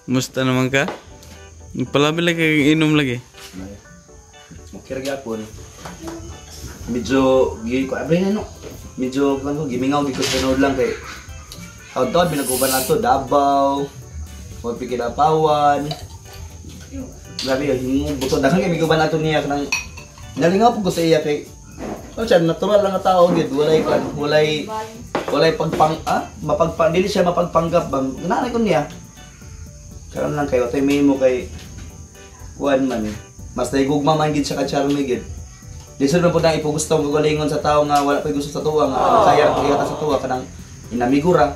Musta naman ka? Palabi lagi kag inom lagi. Okay ra gyapon. Medyo gi ko abay na no. Medyo kan ko gimingaw gi ko sa tinuod lang kay taon-taon binaguban nato Davao. Mo Pikidapawan. Grabe yung buto daghan kay miguban nato niya kanang nalingaw pud ko sa iya kay oh, siya natural lang nga tao gid, walay kan, walay walay pagpang mapagpang dili siya mapagpanggap ba. Nanay ko niya. Karon lang kayo tay may mo kay kuan man. Mas naigugma man gid siya ka charme gid. Lisod man pud ang ipugusto ang kagalingon sa tao nga wala pay gusto sa tuwa nga kaya ang pagkita sa tuwa kanang inamigo ra.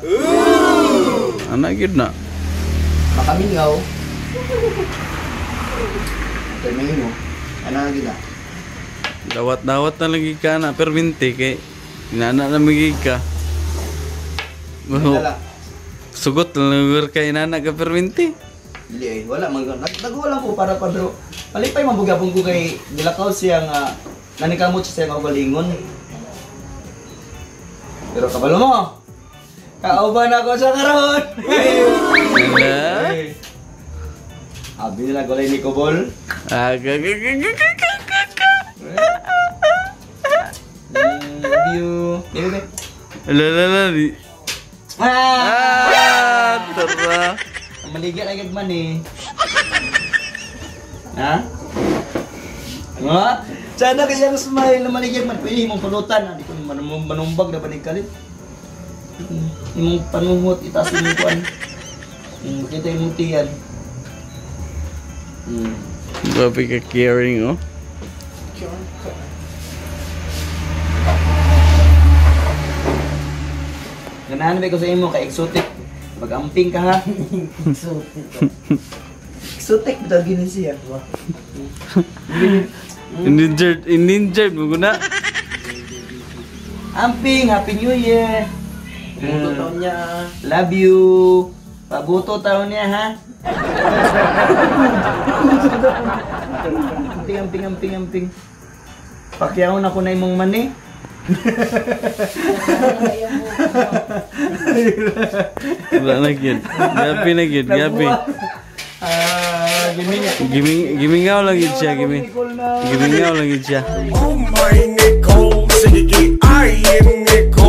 Ana gid na. Makamingaw. Tay may mo. Ana gid na. Dawat-dawat na lagi ka na perminti kay inana na migi ka. Wala. Sugot na lang kay inana ka perminti. Dili ay wala man nagwa lang ko para pa pero palipay man bugapon ko kay gilakaw siya nga nanikamot siya sa kaugalingon. Pero kabalo mo. Kauban ako sa karon. Ala. Abi nila golay ni Kobol. Ah, Love you. Baby. Ala ala ala. Ah! Ah, tara. Maligya lagi man eh. Ha? Nga? Sana kasi ang smile na maligya man. Pwede imong pulutan. Di ko manumbag na banig kalit. Imong panuhot, itaas imong kuan. Makita imong tiyan. Grabe ka caring, oh. Ganahan ba ko sa imo kay exotic. Mag-amping ka ha. Exotic. Exotic bitaw gini siya. Endangered, endangered mo guna. Amping, Happy New Year. Buto taon niya. Love you. Pabuto taon niya ha. Amping, amping, amping, amping. Pakyaon ako na imong mani. Wala na gid. Gabi na gid, gabi. Ah, gini. Gimingaw lang gid siya, gimingaw lang gid siya. Oh my Nicole, sige I am Nicole.